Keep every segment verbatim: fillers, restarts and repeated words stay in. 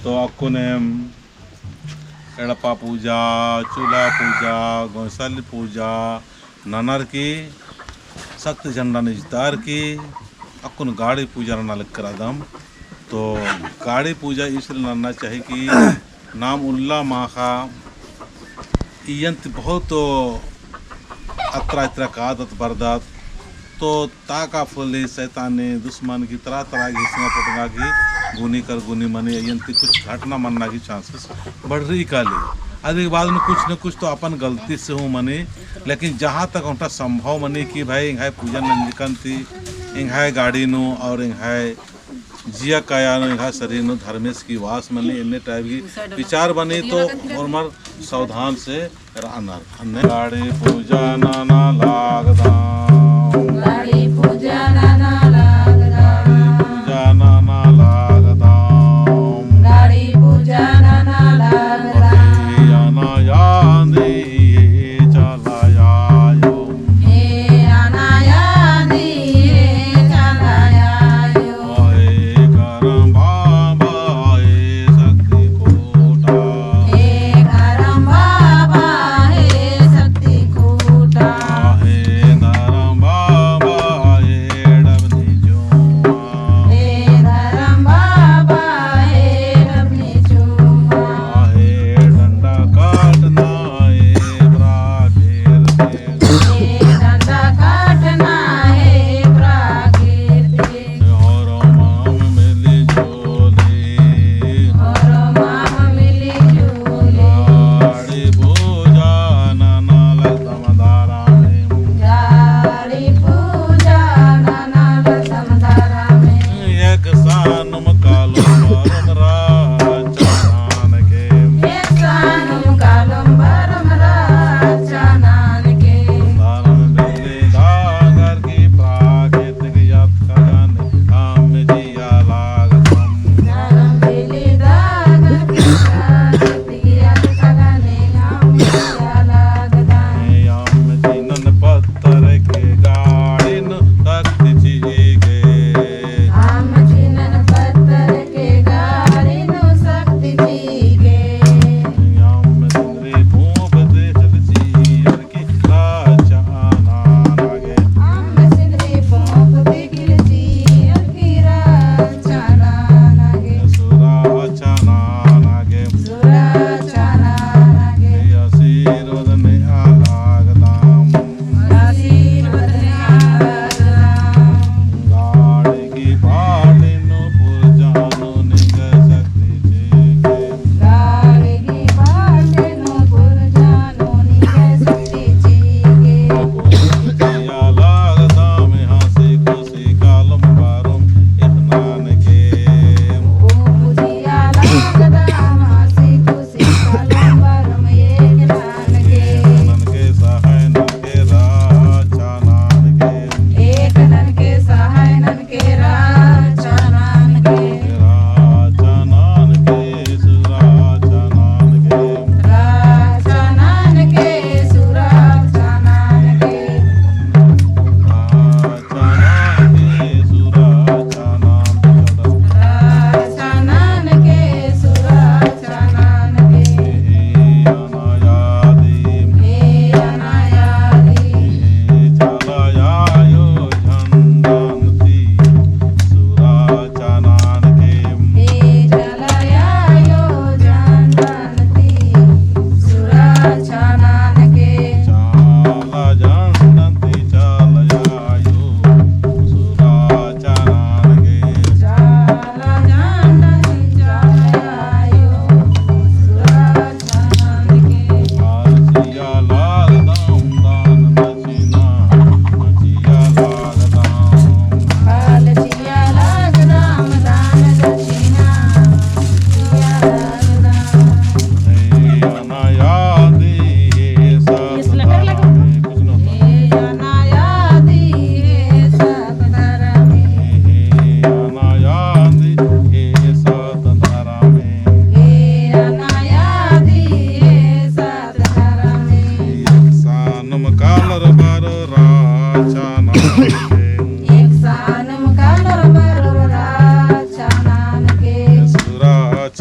तो अक्कुन एम एड़पा पूजा, चूल्हा पूजा, गोंसाली पूजा ननर की शक्ति झंडा नंजदर की अक्कुन गाड़ी पूजा नना लक्करदम। तो गाड़ी पूजा इसलिए नन्ना चाही कि नाम उल्ला माखा इयंत बहुत अतरा इतरा कादत बरदत। तो ताका फुली शैतानी दुश्मन की तरह तरह की हिंसा पटंगा की गुनी कर गुनी मनी अयंती कुछ घटना मन्ना की chances बढ़ रही काली। अदि के बाद में कुछ न कुछ तो अपन गलती से हूँ मनी, लेकिन जहाँ तक ओन्टा संभव मनी कि भाई एंग्है पूजा नंजकन ती एंग्है गाड़ी नू और एंग्है जिया काया नू एंग्है शरीर नू धर्मेस की वास मनी, एन्ने type की विचार बनी तो होरमर सावधान से रअनर। अन्ने गाड़ी पूजा नना लागदम। गाड़ी पूजा नना लागदम। गाड़ी पूजा नना लागदम। गाड़ी पूजा नना लागदम। हे अनायादी हे चलायायो। हे अनायादी हे चलायायो। हे करम बाबा हे शक्ति खूँटा। हे करम बाबा हे शक्ति खूँटा। हे धर्म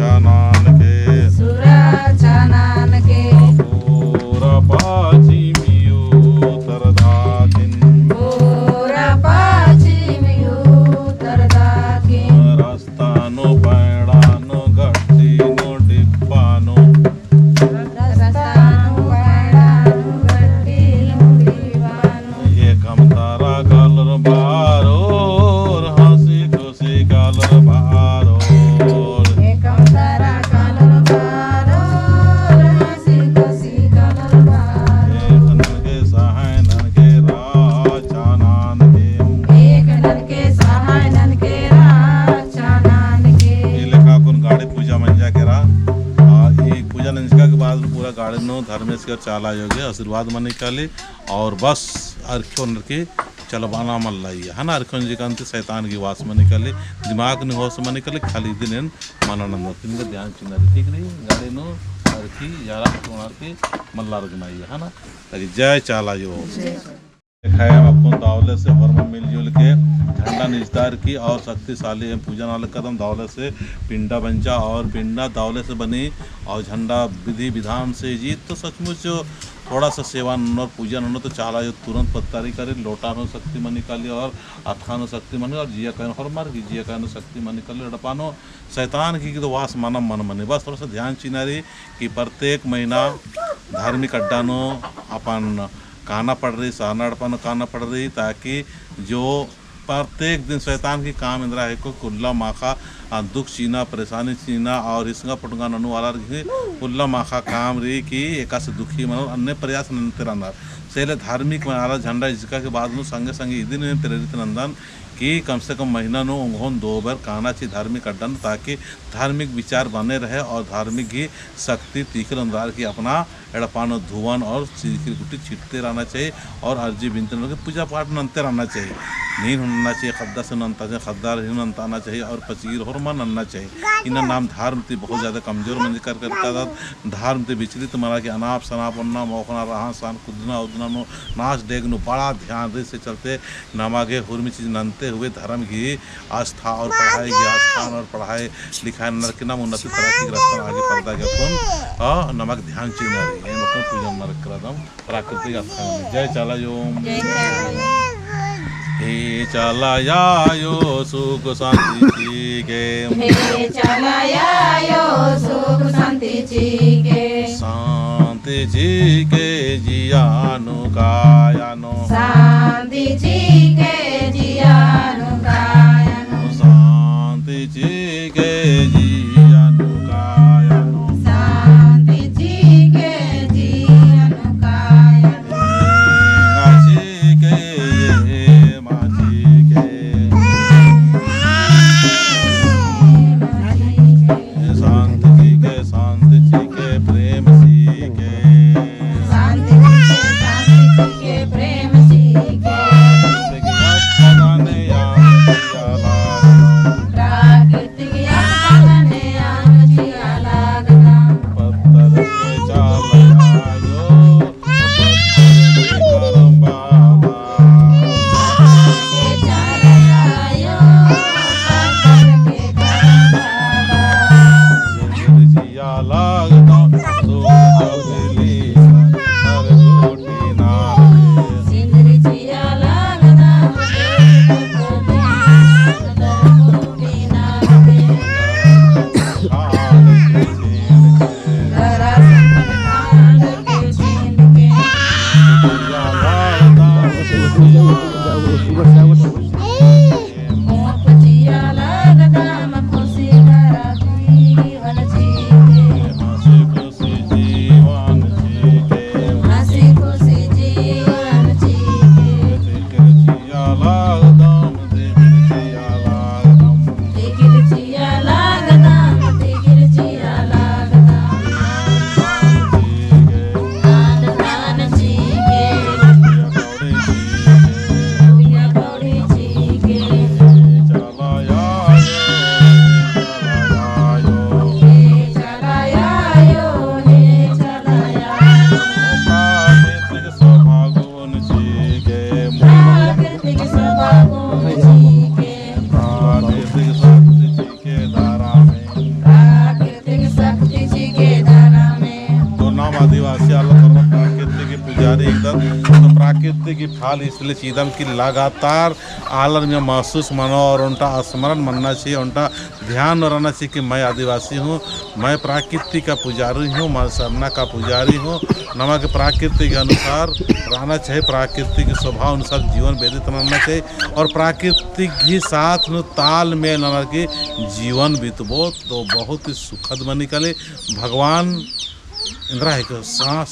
सुरक्षा ननके। सुरक्षा ननके। पूरा पच्छिम उत्तर दक्खिन। पूरा पच्छिम उत्तर दक्खिन। रस्ता नू पैंड़ा नू गड्डी नू डिब्बा नू। रस्ता नू पैंड़ा नू गड्डी नू डिब्बा नू। एकम तरा कालर बरओर हँसी खुशी कालर बरओर। एकम तरा कालर बरओर हँसी खुशी कालर बरओर। एक ननके सहाय ननके रक्षा ननके। एक ननके सहाय ननके रक्षा ननके। ई लेखा कुन गाड़ी पूजा मंजा केरा। आ, ई पूजा नंजका के बाद पूरा गाड़ी नू धर्मेस के चाला आयो गे आशीर्वाद मनी काली। और बस अरखी ओनर की चलबाना मल्ला इया, है ना? अरखी ओनर की कांति शैतान की वास मनी काली, दिमाग नू होश मनी काली, खाली इदिन एन मना नंदन। इनका ध्यान चिअना रई, ठीक रई? गाड़ी नू अरखी यारा ओनर की मल्ला रगना इया, है ना? ताकि जय चाला आयो। देखाय अक्कुन दवले से होरमा मिलजुल के झंडा निजतार की और शक्तिशाली एम पूजा नना लगदम। दवले से पिंडा बंचा और पिंडा दवले से बनी और झंडा विधि विधान से जी तो सचमुच थोड़ा सा सेवा ननोर पूजा ननोर तो चाला आयो तुरंत पत्तारी करी, लोटा नू शक्ति मनी काली और अतखा नू शक्ति मनी और जिया कायन होरमर की जिया कायन शक्ति मनी काली। एड़पा नू शैतान की तो वास मनम मन मनी। बस थोड़ा सा ध्यान चिअना रई कि प्रत्येक महीना धार्मिक अड्डा नू अपन काना पड़रई, सरना एड़पा नू काना पड़रई, ताकि जो प्रत्येक दिन शैतान की काम एन्दरा हेके कि उल्ला माखा, आ, दुख चिअना, परेशानी चिअना और हिसंगा पुटंगा ननू वाला की उल्ला माखा काम रई कि एकासे दुखी मनोर अन्ने प्रयास नन्ते रअनर। से ले धार्मिक मनाला झंडा इजका के बाद नू संगे संगे इदिन एन प्रेरित नन्दन कि कम से कम महीना नू ओंगोन दो बेर काना ची धार्मिक अड्डा नू, ताकि धार्मिक विचार बने रहे और धार्मिक ही शक्ति तीखिल ओन्द्रर की अपना एड़पा नू धुवन और चीखिल गुट्ठी छिटते रहना चाहिए और अर्जी बिनती ननोर की पूजा पाठ नन्ते रहना चाहिए। नीन हूँ नन्ना चाहिए, ख़द्दर से नन्ता चाहिए, ख़द्दर ही नन्ताना चाहिए और पचगिर होरमा नन्ना चाहिए। इन्ना नाम धर्म ती बहुत ज्यादा कमजोर मंजकर करता था, धर्म ती विचलित मना की अनाप शनाप ओन्ना मोख़ना रहन सहन कुद्दना उद्दना नू नाच डेग नू बड़ा ध्यान रई। से चलते नमा गे हुरमी चीज नन्ते हुए धर्म गही आस्था और पढ़ाई गही आस्था और पढ़ाई लिखाई ननर की नाम उन्नति तरक्की के रास्ता आगे परदा गे अक्कुन, आ, नमा गे ध्यान चिअना रई। एन अक्कुन पूजा ननर की रअदम प्राकृतिक आस्था नू। जय चाला आयो। जय चाला आयो। हे चाला आयो सुख शांति चिके। हे चाला आयो सुख शांति चिके। शांति चिके जिया नू काया नू। शांति चिके जिया नू काया नू। शांति चिके जिया नू काया नू। शांति चिके जिया नू काया नू। चिके ये मा चिके। शांति चिके, शांति चिके, प्रेम चिके। शांति चिके, शांति चिके, प्रेम चिके। प्राकृतिक ही फल इसलिए चिदम कि लगातार आलर में महसूस मनो और ओन्टा स्मरण मन्ना चाहिए, ओन्टा ध्यान नू रहना चाहिए कि मैं आदिवासी हूँ, मैं प्राकृतिक का पुजारी हूँ, मैं सरना का पुजारी हूँ। नमा गे प्राकृतिक अनुसार रहना चाहिए, प्राकृतिक स्वभाव अनुसार जीवन व्यतीत नन्ना चाहिए और प्राकृतिक ही साथ नू तालमेल नना की जीवन बितबो तो बहुत ही सुखद मनी काली। भगवान एन्दरा हिके, साँस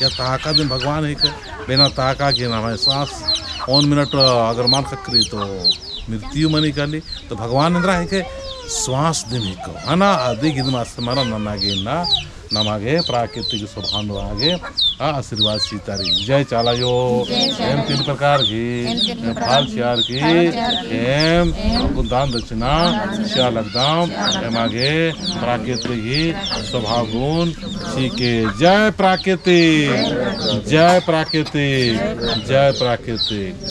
या ताका दिम भगवान हिके, बिना ताका के नम्है साँस ओन मिनट अगर मल ख़क्खरी तो मृत्यु मनी काली। तो भगवान एन्दरा हिके, साँस दिम हिके, है ना? अदिगे इदिम स्मरण नना गे ना, नमा गे प्राकृतिक स्वभाव नू रआ गे आ आशीर्वाद चितारी। जय चाला अयो। जय चाला। एम तीन प्रकार की, एम तीन प्रकार फल चिअर की, फल चिअर की, एम एम कुन दान दक्षिणा चिआ लगदम, एमा गे प्राकृतिक ही स्वभाव गुण चिके। जय प्राकृतिक, जय प्राकृतिक, जय प्राकृतिक।